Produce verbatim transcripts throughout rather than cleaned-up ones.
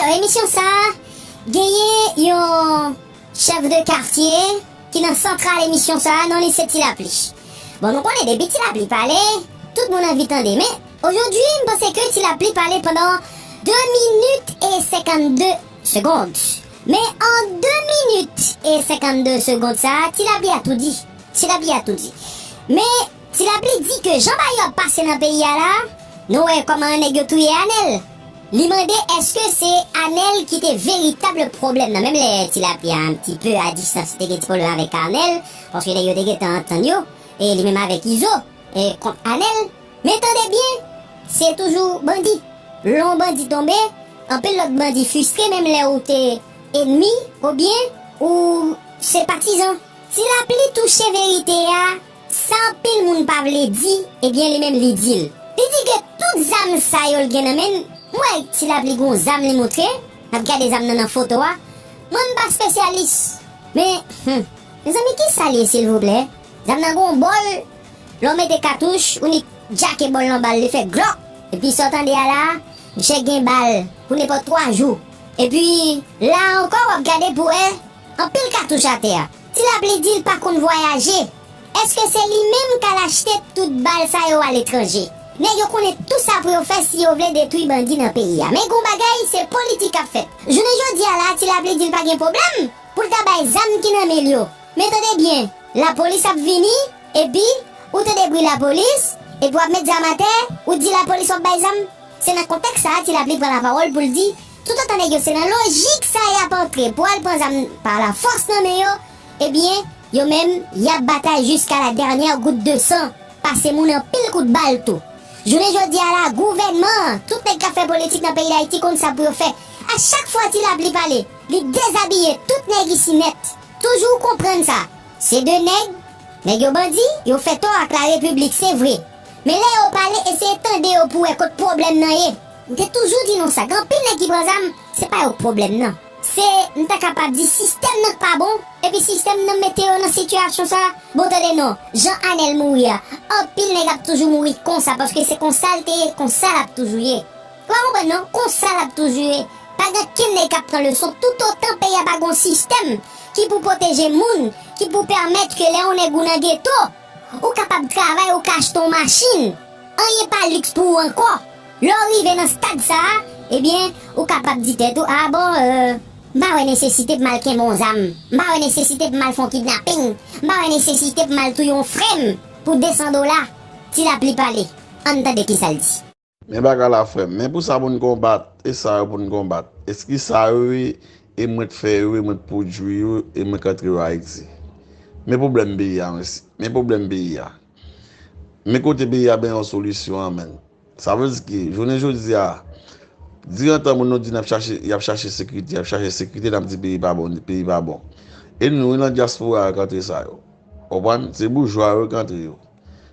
Emisyon sa a genyen yon chèf de katye ki nan santral emisyon sa a, non li se Ti Lapli. Bon, nou konnen depi Ti Lapli pale, tout moun anvi tande. Men, ojodwi, m panse ke Ti Lapli pale pandan de minit e senkannde segond. Men an de minit e senkannde segond sa a, Ti Lapli a tou di. Ti Lapli a tou di. Men, Ti Lapli di ke jan bagay yo ap pase nan peyi a la, nou wè kòman nèg yo touye Anèl. Li mande èske se Anèl ki te veritab pwoblèm nan. Menm lè Ti Lapli a un petit peu à distance, te gen ti pwoblèm avèk Anèl, paske nèg yo te gentan antann yo, e li menm avèk Izo, e kont Anèl. Men tande byen, se toujou bandi. Lè yon bandi tonbe, anpil lòt bandi fristre, menm lè ou te enmi, oubyen ou senpatizan. Ti Lapli touche verite a, sa anpil moun pa vle di, ebyen li menm li di l. Li di ke tout zam sa yo l gen nan men l, m wè Ti Lapli gon zam li montre, n ap gade zam nan nan foto a. Mwen m pa espesyalis, men, hmm, mezanmi, kisa l ye silvouplè? Zam nan gon bòl, lè w mete katouch, ou nik djake bòl nan bal, li fè glòk. Epi sa w tande a la, misye gen bal pou nenpòt twa jou. Epi la ankò, w ap gade pou wè anpil katouch atè a. Ti Lapli di l pa konn vwayaje. Èske se li menm k al achte tout bal sa yo aletranje? Nèg yo konnen tou sa pou yo fè si yo vle detwi bandi nan peyi a. Men gon bagay, se politik k ap fèt. Jounen jodi a la, Ti Lapli di l pa gen pwoblèm pou l ta bay zam ki nan men l yo. Men tande byen, lapolis ap vini, epi ou tande bri lapolis, epi w ap met zam atè, ou di lapolis w ap bay zam. Se nan kontèks sa a Ti Lapli pran lapawòl pou l di, toutotan nèg yo se nan lojik sa y ap antre pou al pran zam pa lafòs nan men yo, ebyen, yo menm, y ap batay jiska la dènyè gout de san, pase moun anpil kout bal tou. Jounen jodi a la, gouvènman an, tout nèg k ap fè politik nan peyi Dayiti konn sa pou yo fè. A chak fwa Ti Lapli pale, li dezabiye tout nèg isi nèt. Toujou konprann sa. Se de nèg, nèg yo bandi, yo fè tò ak larepiblik, se vre. Men lè yo pale, eseye tande yo pou wè kot pwoblèm nan ye. M te toujou di nou sa, gen anpil nèg ki pran zam, se pa yo k pwoblèm nan. Se, m ta kapab di, sistèm nan k pa bon, epi sistèm nan mete yo nan sitiyasyon sa. Bon, tande non, jan Anèl mouri a, anpil nèg ap toujou mouri konsa, paske se konsa l te ye, konsa l ap toujou ye. Ou pa konprann non, konsa l ap toujou ye. Pa gen kenn nèg k ap pran leson, toutotan peyi a pa gon sistèm ki pou pwoteje moun, ki pou pèmèt ke lè yon nèg ou nan geto, ou kapab travay, ou ka achte yon machin. Anyen pa liks pou ou ankò. Lè w rive nan stad sa a, ebyen, ou kapab di tèt ou, a bon, euh, m pa wè nesesite pou m al kenbe yon zam. M pa wè nesesite pou m al fè yon kidnaping. M pa wè nesesite pou m al touye yon frè m pou de san dola. Ti Lapli pale. Ann tande kisa l di. Men bagay la, frè m. Men pou sa pou n konbat, e sa yo pou n konbat. Eski sa yo ye, e mwen t fè yo, e mwen t pwodui yo, e mwen k antre yo Ayiti. Men pwoblèm peyi a, mèsi. Men pwoblèm peyi a. Men kote peyi a benyen yon solisyon an, menn. Sa vle di ki, jounen jodi a, dirantan moun nou di n ap chache, y ap chache sekirite, y ap chache sekirite, n ap di peyi pa bon, peyi pa bon. E nou, nan dyaspora yo k antre sa yo. Konprann? Se boujwa yo k antre yo.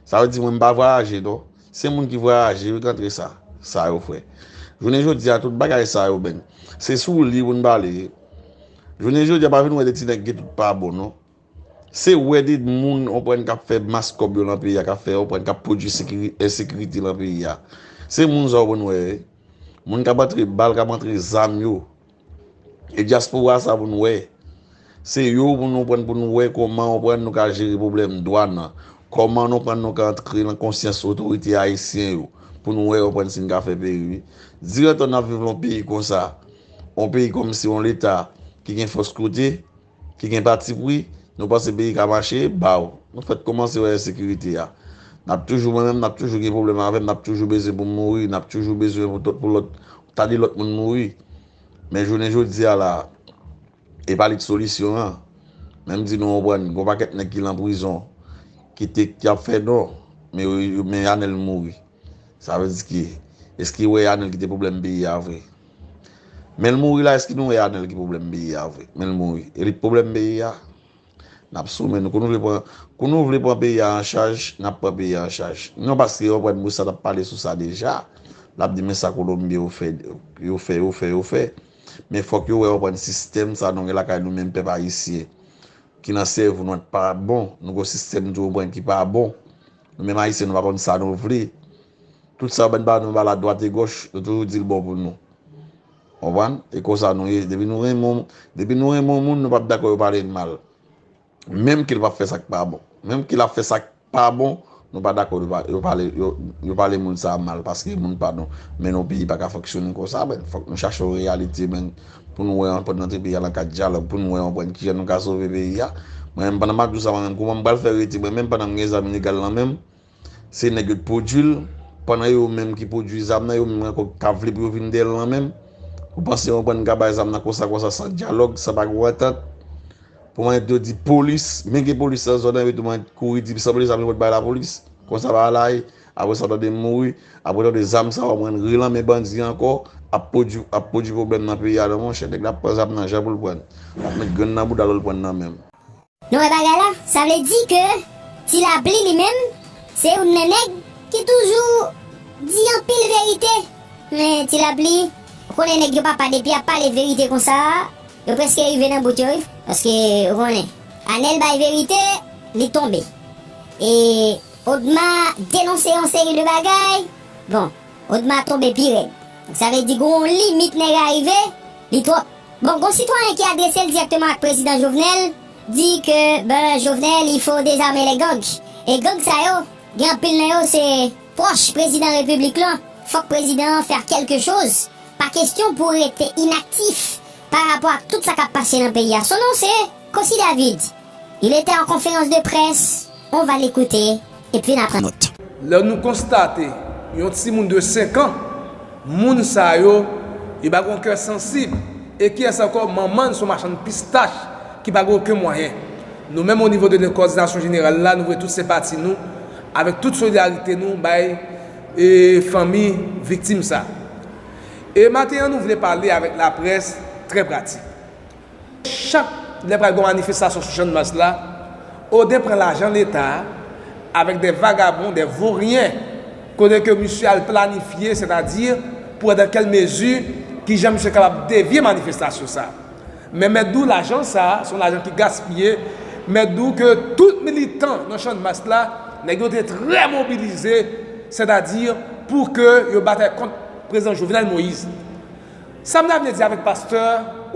Sa vle di mwen m pa vwayaje non. Se moun ki vwayaje yo k antre sa, sa yo fè. Jounen jodi a, tout bagay sa yo, menn, se sou li pou n pale. Jounen jodi a, pa vin wè de ti nèg ki tout pa bon non. Se wè de moun, w konprann, k ap fè mas kòb yo nan peyi a, k ap fè, w konprann, k ap pwodui sekiri-, ensekirite nan peyi a. Se moun sa w konn wè, moun k ap antre bal, k ap antre zam yo. E dyaspora sa pou nou wè. Se yo pou nou pran, pou nou wè kòman w konprann nou ka jere pwoblèm dwàn nan. Kòman nou pran nou ka antre nan konsyans otorite ayisyen yo. Pou nou wè, w konprann, si n ka fè peyi. Dirantan n ap viv nan yon peyi konsa, yon peyi kòmsi yon leta ki gen fòs kote, ki gen patipri, nou panse peyi ka mache, baw. Nou fèk kòmanse wè ensekirite a. N ap toujou, mwen menm, n ap toujou gen pwoblèm avè m, n ap toujou bezwen pou m mouri, n ap toujou bezwen pou tout, pou lòt, ta de lòt moun mouri. Men jounen jodi a la, e pa li k solisyon an. Men m di nou, w konprann, gon pakèt nèg ki lan prizon, ki te, ki ap fè non, men yo, men Anèl mouri. Sa vle di ki, èske wè Anèl ki te pwoblèm peyi a vre? Men l mouri la, èske nou wè Anèl ki pwoblèm peyi a vre? Men l mouri. E li k pwoblèm peyi a? N ap sou men nou. Kou nou vle pran, kou nou vle pran peyi a an chaj, n ap pran peyi a an chaj. Non, paske yo pran Moussa t ap pale sou sa deja. L ap di men sa Kolonbyen yo fè, yo fè, yo fè, yo fè. Men fòk yo wè, yo pran sistèm sa nou gen lakay nou menm pèp ayisyen. Ki nan sèvo nou an pa bon. Nou gon sistèm tou, yo pran ki pa bon. Nou menm ayisyen, nou pa konn sa nou vle. Tout sa yo ban ba nou, ba la dwat e gòch, yo toujou di l bon pou nou. Konprann? E konsa nou ye. Depi nou renmen yon, depi nou renmen yon moun, nou p ap dakò yo pale n mal. Menm ke l p ap fè sa k pa bon. Menm ke l ap fè sa k pa bon, nou pa dakò yo pa- yo pale, yo, yo pale moun sa a mal, paske moun pa nou. Men yon peyi pa ka fonksyone konsa, men fòk nou chache yon reyalite, men pou nou wè anprann rantre peyi a nan kad dyalòg, pou nou wè anprann kijan nou ka sove peyi a. Mwen menm, pandan m ap di w sa, mwen menm, kouman m pral fè rete, mwen menm, pandan m gen zam ilegal lan men m, se nèg yo t pwodui l, pandan yo menm ki pwodui zam nan, yo menm ankò ka vle pou yo vin dèyè l lan men m. Ou panse yo pran ka bay zam nan konsa, konsa, san dyalòg, san pa gen antant? Pou mwen, yo di polis, men gen polis nan zòn nan, yo tou mwen kouri di, sanble zam yo pot bay lapolis. Konsa bagay la ye, apre sa, w tande m mouri, apre w tande zam sa yo mwen ri lan men bandi ankò, ap pwodui, ap pwodui pwoblèm nan peyi a, non, monchè, nèg la ap pran zam nan jan pou l pran. L ap met grenn nan bouda l, l pran nan men m. Nou wè bagay la? Sa vle di ke Ti Lapli li menm, se youn nan nèg ki toujou di anpil verite. Men Ti Lapli, ou konnen nèg yo pa pa depi y ap pale verite konsa, yo prèske rive nan bout yo, wi. Paske, ou konnen, Anèl bay verite, li tonbe. E Odma denonse yon seri de bagay. Bon, Odma tonbe pi rèd. Donk, sa vle di gon limit nèg a rive, li twòp. Bon, gon sitwayen ki adrese l dirèkteman ak prezidan Jovenel, di ke, ben, Jovenel, il faut désarmer les gangs. E gang sa yo, gen anpil nan yo se pwòch prezidan repiblik lan. Fòk prezidan an fè kèlke choz. Pa kesyon pou rete inaktif pa rapò ak tout sa k ap pase nan peyi a. Son non se Kosi David. Il était en conférence de presse. On va l'écouter et puis n ap pran nòt. Lè nou konstate yon timoun de senk an, moun sa yo, yo pa gen yon kè sansib. E kiyès ankò? Manman l se yon machann pistach ki pa gen okenn mwayen. Nou menm, o nivo de kòdinasyon jeneral la, nou voye tout senpati nou, avèk tout solidarite nou bay, e, fanmi viktim sa. E maten an, nou vle pale avèk laprès trè pratik. Chak lè pral gen manifestasyon sou Channmas la, Oden pran lajan Leta a avèk de vagabon, de voryen, kote ke misye al planifye, sètadi pou wè dan kèl mezi, kijan misye kapab devye manifestasyon sa. Men mèt di w, lajan sa, se yon lajan ki gaspiye. Mèt di w ke tout militan nan Channmas la, nèg yo te trè mobilize, sètadi pou ke yo batay kont prezidan Jovenel Moïse. Sa m ta vle di avèk pastè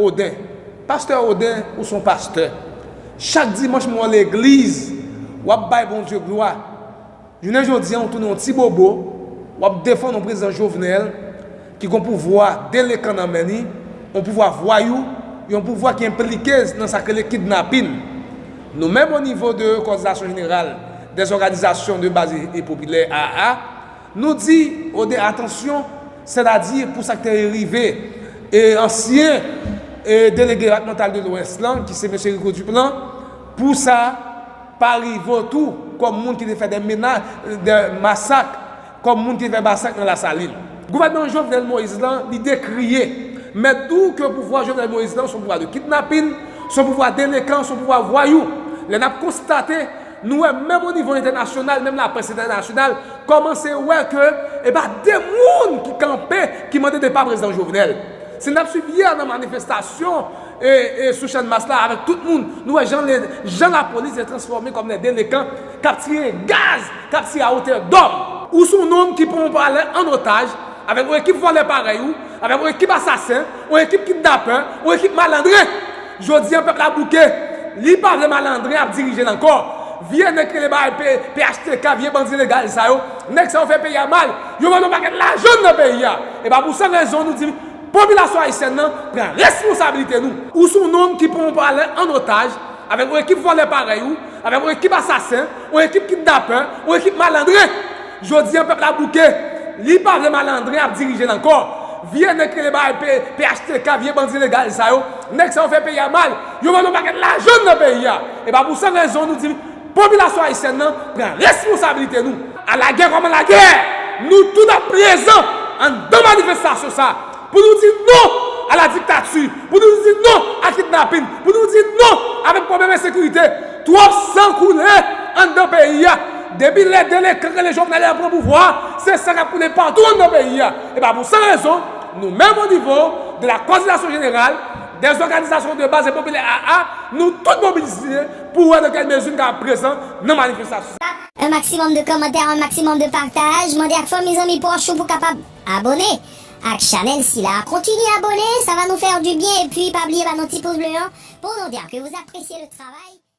Oden? Pastè Oden, ou se yon pastè. Chak dimanch mwen legliz, w ap bay Bondye glwa. Jounen jodi a, ou tounen yon ti bobo, w ap defann yon prezidan Jovenel ki gen yon pouvwa delenkan nan men li, yon pouvwa vwayou, yon pouvwa ki enplike nan sa k rele kidnapin. Nou menm, o nivo de kòdinasyon jeneral dèzòganizasyon de baz e, e popilè, A A, nou di Oden atansyon, sètadi pou sa k te rive, e, ansyen, e, delege depatmantal de Lwès lan, ki se mesye Rico Duplan, pou sa pa rive w tou, kòm moun ki te fè de mena-, de masak, kòm moun ki te fè masak nan Lasalin. Gouvènman Jovenel Moïse lan, li dekriye. Mèt di w ke pouvwa Jovenel Moïse lan, se yon pouvwa de kidnapin, se yon pouvwa delenkan, se yon pouvwa vwayou. Lè n ap konstate, nou wè menm o nivo entènasyonal, menm laprès entènasyonal, kòmanse wè ke e pa de moun ki kanpe, ki mande depa prezidan Jovenel. Si n ap swiv yè nan manifestasyon, e, e, sou Channmas la avèk tout moun, nou wè jan le, jan lapolis te transfòme kòm de delenkan k ap tire gaz, k ap tire a wotè dòm. Ou se yon nonm ki pran yon palè an otaj avèk yon ekip vòlè parèy ou, avèk yon ekip asasen, yon ekip kidnapè, yon ekip malandren. Jodi a, pèp la bouke. Li pa vle malandren ap dirije l ankò. Vye nèg ki rele bagay P-, P H T K, vye bandi ilegal sa yo, nèg sa yo fè peyi a mal. Yo vòlè yon pakèt lajan nan peyi a. E pa pou sa rezon nou di popilasyon ayisyèn nan pran responsabilite nou. Ou se yon nonm ki pran yon palè an otaj avèk yon ekip vòlè parèy ou, avèk yon ekip asasen, yon ekip kidnapè, yon ekip malandren. Jodi a, pèp la bouke. Li pa vle malandren ap dirije l ankò. Vye nèg ki rele bagay P-, P H T K, vye bandi ilegal sa yo, nèg sa yo fè peyi a mal. Yo vòlè yon pakèt lajan nan peyi a. E pa pou sa rezon nou di popilasyon ayisyèn nan pran responsabilite nou. A la guerre comme à la guerre, nou tout ap prezan anndan manifestasyon sa pou nou di non a la diktati, pou nou di non a kidnapin, pou nou di non avèk pwoblèm ensekirite. Twòp san koule anndan peyi a. Depi lè delenkan k rele Jovenel yo pran pouvwa a, se san k ap koule patou anndan peyi a. E pa pou sa rezon, nou menm o nivo de la kòdinasyon jeneral dèzòganizasyon de baz e popilè, A A, nou tout mobilize pou wè nan kèl mezi n kapab prezan nan manifestasyon sa. Un maximum de commentaires, un maximum de partage. Mande ak fanmi, zanmi, pwòch ou pou kapab abone. ak chanèl sila. Kontinye abone, sa va nou fè di byen. Epi pa bliye ba nou ti pouz ble an pou nou di ke vous appréciez le travail.